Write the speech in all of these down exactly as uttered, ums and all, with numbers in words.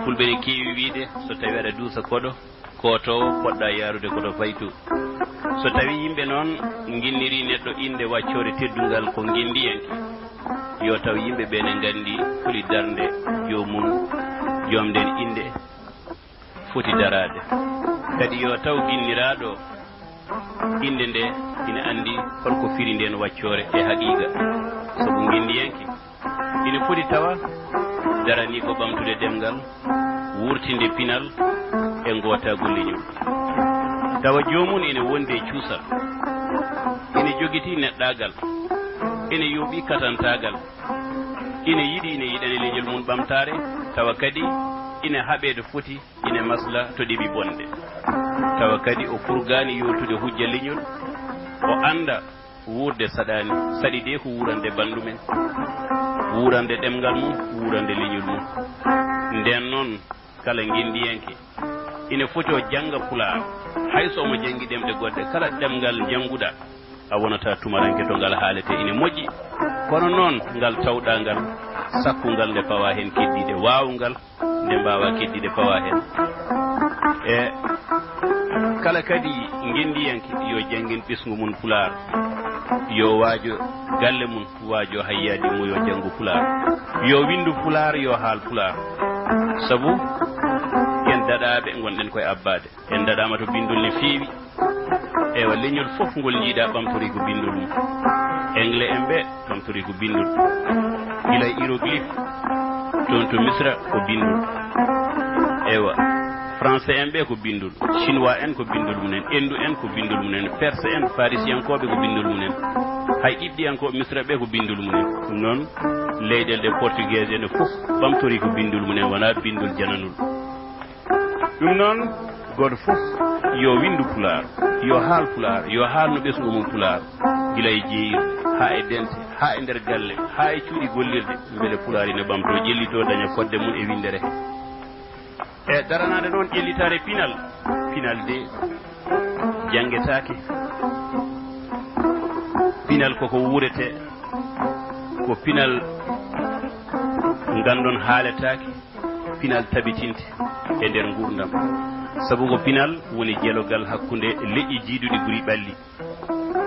Fulɓe ne keewi wiide, so tawi aɗa duusa koɗo, kootoowo, poɗɗa yaarude koto faytu. So tawi yimɓe noon nginniri neɗɗo innde waccoore teddungal ko nginndiyanke, yo taw yimɓe ɓe ne nganndi holi darnde joomum, joom nden innde foti daraade. Kadi yo taw ginniraaɗo innde nde ina anndi holko firi nden waccoore e haqiiqa. Sabu nginndiyanke ina foti tawa daranii ko ɓamtude ɗemngal, wuurtinde pinal e ngootaagu leñol. Tawa joomum ina wondi e cuusal, ina jogitii neɗɗaagal, ina yooɓii katantaagal, ina yiɗi, ina yiɗani leñol mum ɓamtaare, tawa kadi ina haɓee to foti, ina masla to ɗeɓi bonde. Tawa kadi o furgaani yootude hujja leñol, o annda wuurde saɗaani, saɗi de ko wuurande banndum en, wuurande ɗemngal mum, wuurande leñol mum. Nden noon, kala nginndiyanke ina foti o jannga Pulaar, hay so omo janngi ɗemɗe goɗɗe, kala ɗemngal njannguɗaa, a wonataa tumaranke to ngal haalete, ina moƴƴi. Kono noon, ngal tawɗaa ngal, sakkungal nde pawaa heen keddiiɗe, waawngal nde mbaawaa keddiiɗe pawaa heen. E kala kadi nginndiyanke, yo janngin ɓesngu mum Pulaar, yo waajo galle mum, waajo hayyaadi mum, yo janngu Pulaar, yo winndu Pulaar, yo haal Pulaar. Sabu en daɗaaɓe ngonɗen koye abbaade. En daɗaama to binndol ne feewi. Ewa, leñol fof ngol njiiɗaa ɓamtorii ko binndol mum. Anglais en ɓe ɓamtorii ko binndol. Gila e hiéroglyphe, toon to Misra ko binndol. Ewa, français en ɓe ko binndol. Chinois en ko binndol mum en. Indu en ko binndol mum en. Perse en, Farisiyankooɓe ko binndol mum en. Hay Qibɗiyankooɓe Misra ɓe ko binndol mum en. Ɗum noon, leyɗeele ɗe portugais en fof ɓamtorii ko binndol mum en, wonaa binndol jananol. Ɗum noon, gooto fof yo winndu Pulaar, yo haal Pulaar, yo haalnu ɓesngu mum Pulaar, gila e jeeyirɗe, haa e dente, haa e nder galle, haa e cuuɗi gollirɗe, mbele Pulaar ina ɓamtoo, ƴellitoo, daña fodde mum e winndere he. E daranaade noon ƴellitaare pinal, pinal de janngetaake. Pinal koko wuuretee, ko pinal nganndon haaletaake, pinal tabitinte e nder nguurndam. Sabu ko pinal woni jelogal hakkunde leƴƴi jiiduɗi ɓuri ɓalli.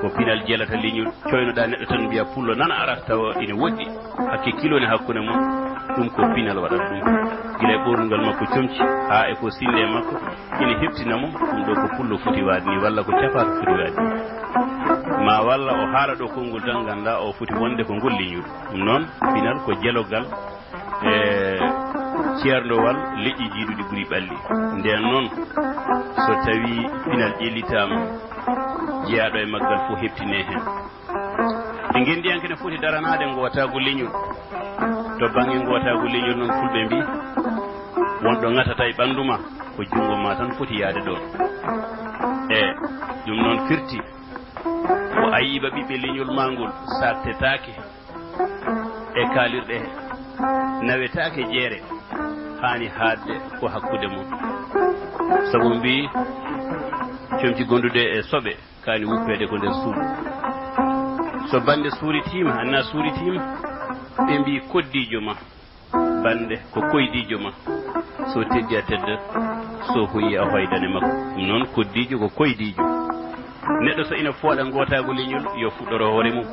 Ko pinal jelata leñol, coynoɗaa neɗɗo tan mbiya pullo nana ara tawa ina woɗɗi, hakke kilo ne hakkunde mon. Ɗum ko pinal waɗata ɗum. Gila e ɓoornungal makko comci, haa e ko sinnde e makko, ina heptina mo, ɗum ɗo ko pullo foti waade ni, walla ko capaaka foti waade ni. Ma walla o haala ɗo konngol tan, ngannda o foti wonde ko ngol leñol. Ɗum noon, pinal ko jelogal e ceerndowal leƴƴi jiiduɗi ɓuri ɓalli. Ndeen noon, so tawi pinal ƴellitaama, jeyaaɗo e maggal fof heptine heen. E ngenndiyanke ne foti daranaade ngootaagu leñol. To bannge ngootaagu leñol noon, Fulɓe mbii, wonɗo ŋatata e ɓanndu ma, ko junngo ma tan foti yahde ɗoon. E ɗum noon firti ko ayiiba ɓiɓɓe leñol maa ngol saaktetaake e kaalirɗe he, nawetaake jeere, haani haaɗde ko hakkunde mum. Sabu mbii, comci gonduɗe e soɓe kaani wuppeede ko nder suudu. So bannde suuritiima, annaa suuritiima, ɓe mbii koddiijo ma, bannde ko koydiijo ma. So teddi a teddat, so hoyi a hoydane makko. Ɗum noon, koddiijo ko koydiijo. Neɗɗo so ina fooɗa ngootaagu leñol, yo fuɗɗoro hoore mum.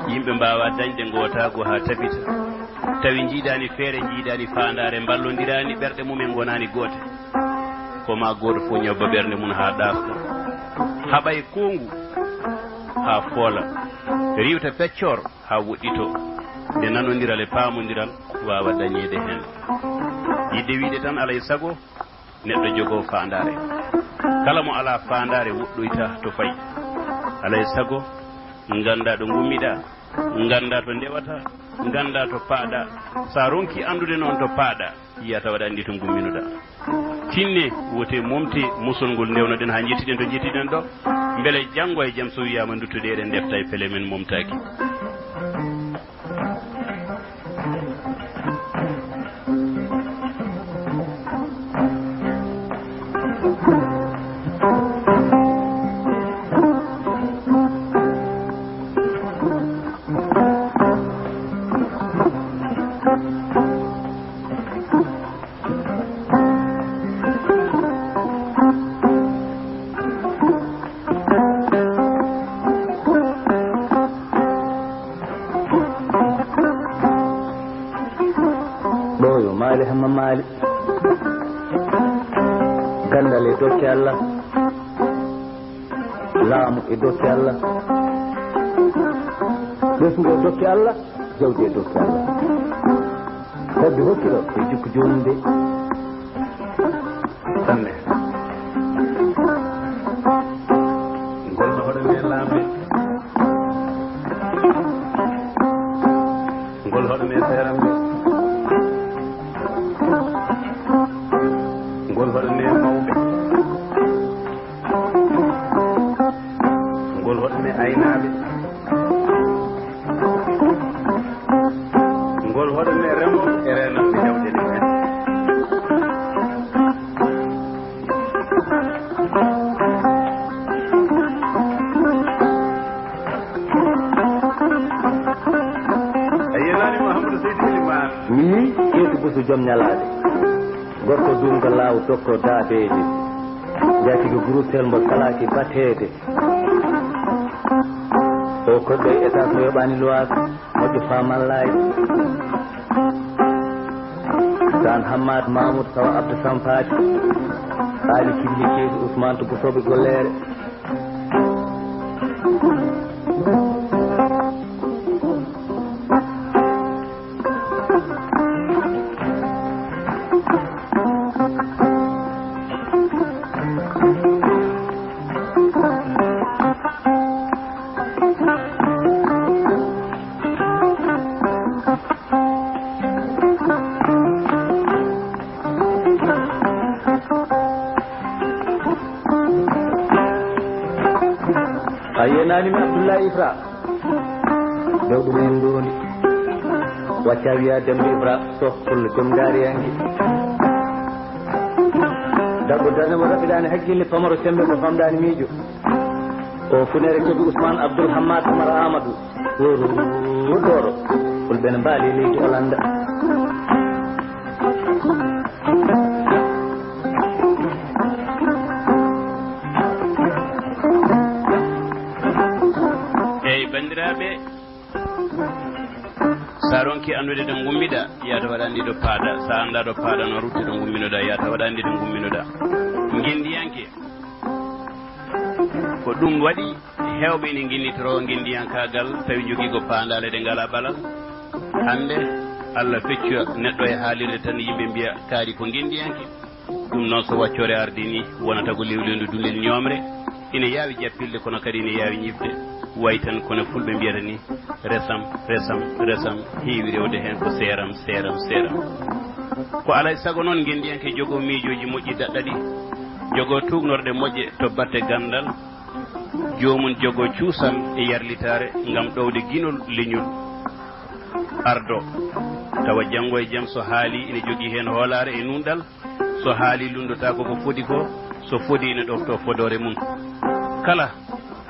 Yimɓe mbaawaa dañde ngootaagu haa tabita, tawi njiidaani feere, njiidaani faandaare, mballondiraani, ɓerɗe mum en ngonaani goote. Ko maa gooto fof ñabba ɓernde mum haa ɗaasɗa, haɓa e koongu haa foola, riiwta peccoor haa woɗɗitoo, nde nanondiral e paamondiral waawa dañeede heen. Yiɗde wiyde tan, alaa e sago, neɗɗo jogoo faandaare. Kala mo alaa faandaare woɗɗoyta to fayi. Alaa e sago, nganndaa ɗo ngummiɗaa, nganndaa to ndewataa, nganndaa to paaɗaa. So a ronkii anndude noon to paaɗaa, yiyaa tawa aɗa anndi to ngumminoɗaa. Tinnee, wotee momtee musol ngol ndewnoɗen haa njettiɗen to njettiɗen ɗo. Mbele janngo e jam so wiyaama nduttoɗen eɗen ndefta e pele men momtaaki. Ɗo yo Maali Hamma Maali. Ganndal e dokke Allah. Laamu e dokke Allah. Ɓesngu e dokke Allah. Jawdi e dokke Allah. Fodde hokki ɗo e jikku joomum de. Sanne. Ngol no hoɗo me laamɓe. Ngol hoɗo me seeramɓe. Ngol hoɗo me mawɓe. Ngol hoɗo me aynaaɓe. Ngol hoɗo me remooɓe e reenooɓe jawɗe ɗe. A yenaani Mouhamadou Seydi Elimane. Mi yii Keetu Busu joom ñalaade. Gorko duumɗo laaw, dokko daabeeje. Jaatigi groupe tel mbo salaaki bateede. O koɗɗo e état mo yoɓaani luwaas, moƴƴo faamallaay. Daan Hammaat Mamoud Sawa Abdou Sampaati. Haali Kinni Keesu Ousmane to Busooɓe Golleere. A yenaani mi Abdoulaye Ifra. Dewɗum en ndondi. Wacca wiya Demba Ibra Soh Pullo joom ndaariyanke. Daggo darnde mo raɓɓiɗaani hakkille, pamaro sembe mo famɗaani miijo. O funere kadi Ousmane Abdoul Hamad Oumar Amadou. Woro, woro. Fulɓe ne mbaali leydi Olanda. Eyi, banndiraaɓe, so a ronki anndude ɗo ngummiɗaa, yaata waɗa anndi ɗo paaɗaa. So a anndaa ɗo paaɗaa, no rutte ɗo ngumminoɗaa, yaata waɗa anndi ɗo ngumminoɗaa. Ngenndiyanke, ko ɗum waɗi heewɓe ene ngennitoroo ngenndiyankaagal, tawi njogii ko paandaale ɗe ngalaa ɓalal. Hannde, Allah feccoya neɗɗo e haalirde tan, yimɓe mbiya kaari ko ngenndiyanke. Ɗum noon, so waccoore ardii ni, wonata ko lewlendu dundel ñoomre. Ina yaawi jappilde, kono kadi ina yaawi ñifde. Wayi tan kono fulɓe mbiyata ni, resam, resam, resam, heewi rewde heen ko seeram, seeram, seeram. Ko alaa e sago noon, ngenndiyanke jogoo miijooji moƴƴi daɗɗaɗi, jogoo tuugnorɗe moƴƴe to batte ganndal, joomum jogoo cuusal e yarlitaare ngam ɗowde ginol leñol. Ardo, tawa janngo e jam so haali ina jogii heen hoolaare e nuunɗal, so haali lunndotaako ko fodi ko, so fodi ina ɗofto fodoore mum. Kala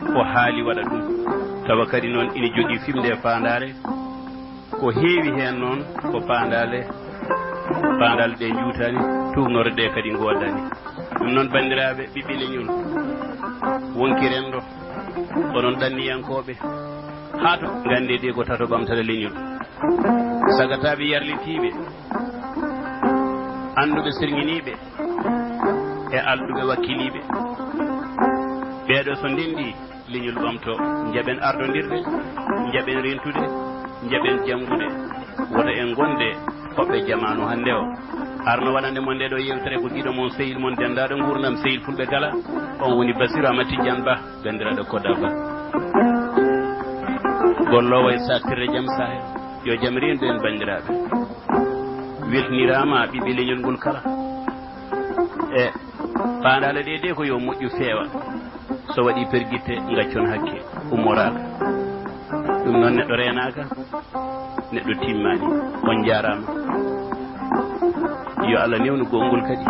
ko haali waɗa ɗum, tawa kadi noon ina jogii fimde e faandaare, ko heewi heen noon ko paandaale, paandaale ɗe njuutaani, tuugnoore ɗe kadi ngoodani. Ɗum noon, banndiraaɓe, ɓiɓɓe leñol, wonki renndo, onon ɗanniyankooɓe, haa to nganndee ɗe ko tato ɓamtata leñol. Sagataaɓe yarlitiiɓe, annduɓe sirŋiniiɓe e alɗuɓe wakkiliiɓe. Ɓeeɗo so ndenndii, leñol ɓamto, njaɓen ardondirde, njaɓen rentude, njaɓen janngude. Woto en ngonde hoɓɓe jamaanu hannde o. Arno waɗande mon nde ɗo yewtere ko giɗo mon, sehil mon, denndaaɗo nguurndam, sehil fulɓe kala. On woni Basiru Amad Tijjaan Bah, banndiraaɗo Koda Bah. Golloowo e saaktirde jam Sahel. Yo jam reendu en, banndiraaɓe. Weltniraama ɓiɓɓe leñol ngol kala. E paandaale ɗe de ko yo moƴƴu feewa. So waɗi pergitte, ngaccon hakke, ummoraaka. Ɗum noon, neɗɗo reenaaka, neɗɗo timmaani. On njaaraama. Yo Allah newnu goongol kadi.